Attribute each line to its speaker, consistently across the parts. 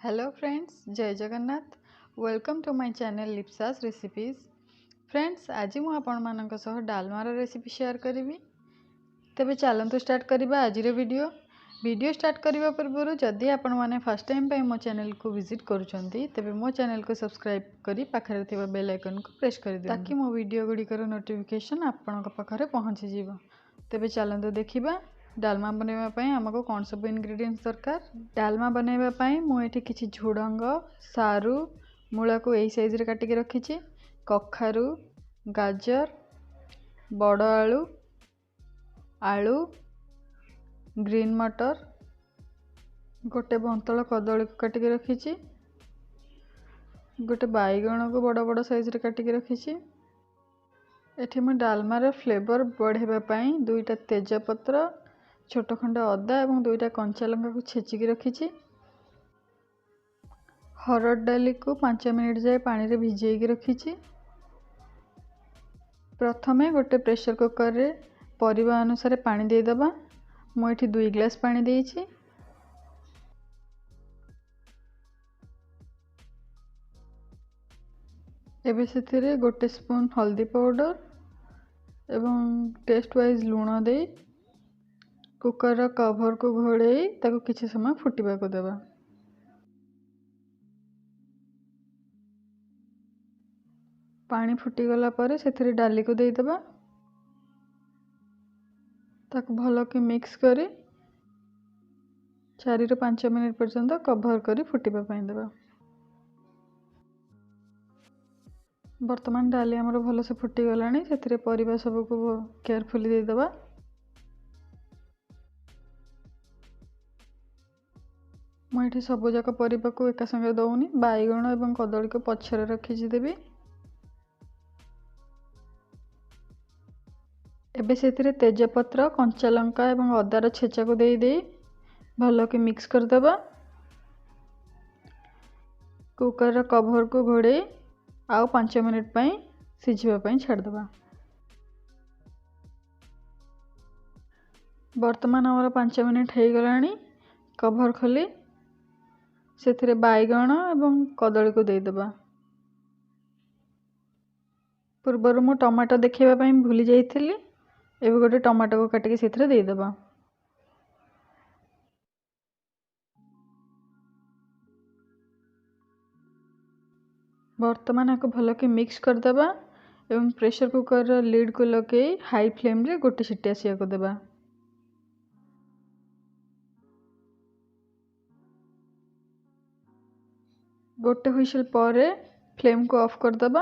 Speaker 1: Hello friends, Jay Jagannath. Welcome to my channel Lipsa's Recipes. Friends, ଆଜି ମୁଁ ଆପଣମାନଙ୍କ ସହ ଡାଲମାର ରେସିପି ସେୟାର କରିବି। ତେବେ ଚାଲନ୍ତୁ ଷ୍ଟାର୍ଟ କରିବା ଆଜିର ଭିଡ଼ିଓ। ଭିଡ଼ିଓ ଷ୍ଟାର୍ଟ କରିବା ପୂର୍ବରୁ ଯଦି ଆପଣମାନେ ଫାର୍ଷ୍ଟ ଟାଇମ୍ ପାଇଁ ମୋ ଚ୍ୟାନେଲକୁ ଭିଜିଟ୍ କରୁଛନ୍ତି, ତେବେ ମୋ ଚ୍ୟାନେଲକୁ ସବସ୍କ୍ରାଇବ୍ କରି ପାଖରେ ଥିବା ବେଲ୍ ଆଇକନ୍କୁ ପ୍ରେସ୍ କରିଦିଅନ୍ତୁ, ତାକି ମୋ ଭିଡ଼ିଓ ଗୁଡ଼ିକର ନୋଟିଫିକେସନ୍ ଆପଣଙ୍କ ପାଖରେ ପହଞ୍ଚିଯିବ। ତେବେ ଚାଲନ୍ତୁ ଦେଖିବା ଡାଲମା ବନାଇବା ପାଇଁ ଆମକୁ କ'ଣ ସବୁ ଇନଗ୍ରିଡ଼ିଏଣ୍ଟସ୍ ଦରକାର। ଡାଲମା ବନାଇବା ପାଇଁ ମୁଁ ଏଠି କିଛି ଝୁଡ଼ଙ୍ଗ, ସାରୁ, ମୂଳାକୁ ଏଇ ସାଇଜ୍ରେ କାଟିକି ରଖିଛି, କଖାରୁ, ଗାଜର, ବଡ଼ ଆଳୁ, ଆଳୁ, ଗ୍ରୀନ୍ ମଟର, ଗୋଟେ ବନ୍ତଳ କଦଳୀକୁ କାଟିକି ରଖିଛି, ଗୋଟେ ବାଇଗଣକୁ ବଡ଼ ବଡ଼ ସାଇଜ୍ରେ କାଟିକି ରଖିଛି। ଏଠି ମୁଁ ଡାଲମାର ଫ୍ଲେଭର୍ ବଢ଼ାଇବା ପାଇଁ 2ଟା ତେଜପତ୍ର, ଛୋଟ ଖଣ୍ଡ ଅଦା ଏବଂ 2ଟା କଞ୍ଚା ଲଙ୍କାକୁ ଛେଚିକି ରଖିଛି। ହରଡ଼ ଡାଲିକୁ 5 ମିନିଟ୍ ଯାଏ ପାଣିରେ ଭିଜେଇକି ରଖିଛି। ପ୍ରଥମେ ଗୋଟେ ପ୍ରେସର କୁକରରେ ପରିବା ଅନୁସାରେ ପାଣି ଦେଇଦେବା। ମୁଁ ଏଠି 2 ଗ୍ଲାସ୍ ପାଣି ଦେଇଛି। ଏବେ ସେଥିରେ 1 ସ୍ପୁନ୍ ହଳଦୀ ପାଉଡ଼ର ଏବଂ ଟେଷ୍ଟ ୱାଇଜ୍ ଲୁଣ ଦେଇ କୁକରର କଭରକୁ ଘୋଡ଼େଇ ତାକୁ କିଛି ସମୟ ଫୁଟିବାକୁ ଦେବା। ପାଣି ଫୁଟିଗଲା ପରେ ସେଥିରେ ଡାଲିକୁ ଦେଇଦେବା। ତାକୁ ଭଲକି ମିକ୍ସ କରି 4ରୁ 5 ମିନିଟ୍ ପର୍ଯ୍ୟନ୍ତ କଭର କରି ଫୁଟିବା ପାଇଁ ଦେବା। ବର୍ତ୍ତମାନ ଡାଲି ଆମର ଭଲସେ ଫୁଟିଗଲାଣି। ସେଥିରେ ପରିବା ସବୁକୁ କେୟାରଫୁଲି ଦେଇଦେବା। ମୁଁ ଏଠି ସବୁଯାକ ପରିବାକୁ ଏକା ସାଙ୍ଗରେ ଦେଉନି, ବାଇଗଣ ଏବଂ କଦଳୀକୁ ପଛରେ ରଖିଛି ଦେବି। ଏବେ ସେଥିରେ ତେଜପତ୍ର, କଞ୍ଚା ଲଙ୍କା ଏବଂ ଅଦାର ଛେଚାକୁ ଦେଇ ଦେଇ ଭଲକି ମିକ୍ସ କରିଦେବା। କୁକରର କଭରକୁ ଘୋଡ଼େଇ ଆଉ 5 ମିନିଟ୍ ପାଇଁ ସିଝିବା ପାଇଁ ଛାଡ଼ିଦେବା। ବର୍ତ୍ତମାନ ଆମର 5 ମିନିଟ୍ ହେଇଗଲାଣି। କଭର ଖୋଲି ସେଥିରେ ବାଇଗଣ ଏବଂ କଦଳୀକୁ ଦେଇଦେବା। ପୂର୍ବରୁ ମୁଁ ଟମାଟୋ ଦେଖାଇବା ପାଇଁ ଭୁଲି ଯାଇଥିଲି। ଏବେ ଗୋଟେ ଟମାଟୋକୁ କାଟିକି ସେଥିରେ ଦେଇଦେବା। ବର୍ତ୍ତମାନ ଏହାକୁ ଭଲକି ମିକ୍ସ କରିଦେବା ଏବଂ ପ୍ରେସର କୁକରର ଲିଡ଼୍କୁ ଲଗାଇ ହାଇ ଫ୍ଲେମ୍ରେ ଗୋଟେ ସିଟି ଆସିବାକୁ ଦେବା। ଗୋଟେ ହୁଇସିଲ୍ ପରେ ଫ୍ଲେମ୍କୁ ଅଫ୍ କରିଦେବା।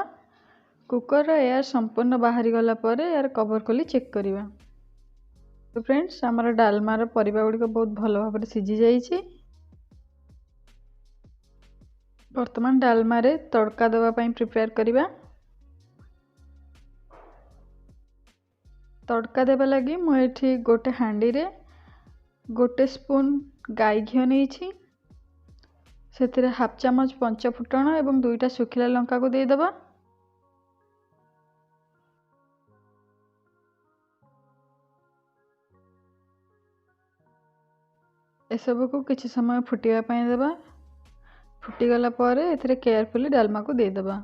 Speaker 1: କୁକରର ଏୟାର ସମ୍ପୂର୍ଣ୍ଣ ବାହାରିଗଲା ପରେ ଏହାର କଭର ଖୋଲି ଚେକ୍ କରିବା। ଫ୍ରେଣ୍ଡସ୍, ଆମର ଡାଲମାର ପରିବା ଗୁଡ଼ିକ ବହୁତ ଭଲ ଭାବରେ ସିଝି ଯାଇଛି। ବର୍ତ୍ତମାନ ଡାଲମାରେ ତଡ଼କା ଦେବା ପାଇଁ ପ୍ରିପେୟାର କରିବା। ତଡ଼କା ଦେବା ଲାଗି ମୁଁ ଏଠି ଗୋଟେ ହାଣ୍ଡିରେ 1 ସ୍ପୁନ୍ ଗାଈ ଘିଅ ନେଇଛି। ସେଥିରେ ହାଫ୍ ଚାମଚ ପଞ୍ଚ ଫୁଟଣ ଏବଂ 2ଟା ଶୁଖିଲା ଲଙ୍କାକୁ ଦେଇଦେବା। ଏସବୁକୁ କିଛି ସମୟ ଫୁଟିବା ପାଇଁ ଦେବା। ଫୁଟିଗଲା ପରେ ଏଥିରେ କେୟାରଫୁଲି ଡାଲମାକୁ ଦେଇଦେବା।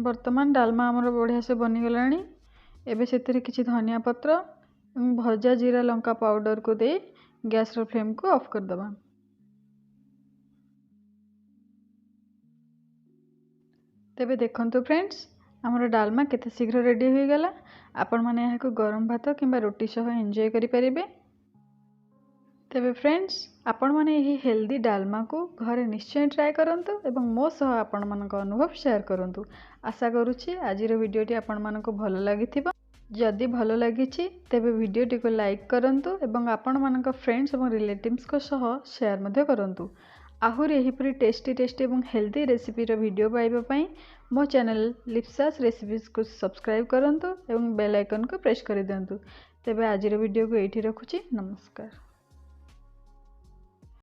Speaker 1: ବର୍ତ୍ତମାନ ଡାଲମା ଆମର ବଢ଼ିଆ ସେ ବନିଗଲାଣି। ଏବେ ସେଥିରେ କିଛି ଧନିଆ ପତ୍ର ଏବଂ ଭଜା ଜିରା ଲଙ୍କା ପାଉଡ଼ରକୁ ଦେଇ ଗ୍ୟାସ୍ର ଫ୍ଲେମ୍କୁ ଅଫ୍ କରିଦେବା। ତେବେ ଦେଖନ୍ତୁ ଫ୍ରେଣ୍ଡସ୍, ଆମର ଡାଲମା କେତେ ଶୀଘ୍ର ରେଡ଼ି ହୋଇଗଲା। ଆପଣମାନେ ଏହାକୁ ଗରମ ଭାତ କିମ୍ବା ରୁଟି ସହ ଏନ୍ଜୟ କରିପାରିବେ। ତେବେ ଫ୍ରେଣ୍ଡସ୍, ଆପଣମାନେ ଏହି ହେଲ୍ଦି ଡାଲମାକୁ ଘରେ ନିଶ୍ଚୟ ଟ୍ରାଏ କରନ୍ତୁ ଏବଂ ମୋ ସହ ଆପଣମାନଙ୍କ ଅନୁଭବ ସେୟାର କରନ୍ତୁ। ଆଶା କରୁଛି ଆଜିର ଭିଡ଼ିଓଟି ଆପଣମାନଙ୍କୁ ଭଲ ଲାଗିଥିବ। ଯଦି ଭଲ ଲାଗିଛି, ତେବେ ଭିଡ଼ିଓଟିକୁ ଲାଇକ୍ କରନ୍ତୁ ଏବଂ ଆପଣମାନଙ୍କ ଫ୍ରେଣ୍ଡସ୍ ଏବଂ ରିଲେଟିଭ୍ସଙ୍କ ସହ ସେୟାର ମଧ୍ୟ କରନ୍ତୁ। ଆହୁରି ଏହିପରି ଟେଷ୍ଟି ଟେଷ୍ଟି ଏବଂ ହେଲ୍ଦି ରେସିପିର ଭିଡ଼ିଓ ପାଇବା ପାଇଁ ମୋ ଚ୍ୟାନେଲ୍ ଲିପ୍ସାସ୍ ରେସିପିଜକୁ ସବସ୍କ୍ରାଇବ୍ କରନ୍ତୁ ଏବଂ ବେଲ୍ ଆଇକନ୍କୁ ପ୍ରେସ୍ କରିଦିଅନ୍ତୁ। ତେବେ ଆଜିର ଭିଡ଼ିଓକୁ ଏଇଠି ରଖୁଛି। ନମସ୍କାର।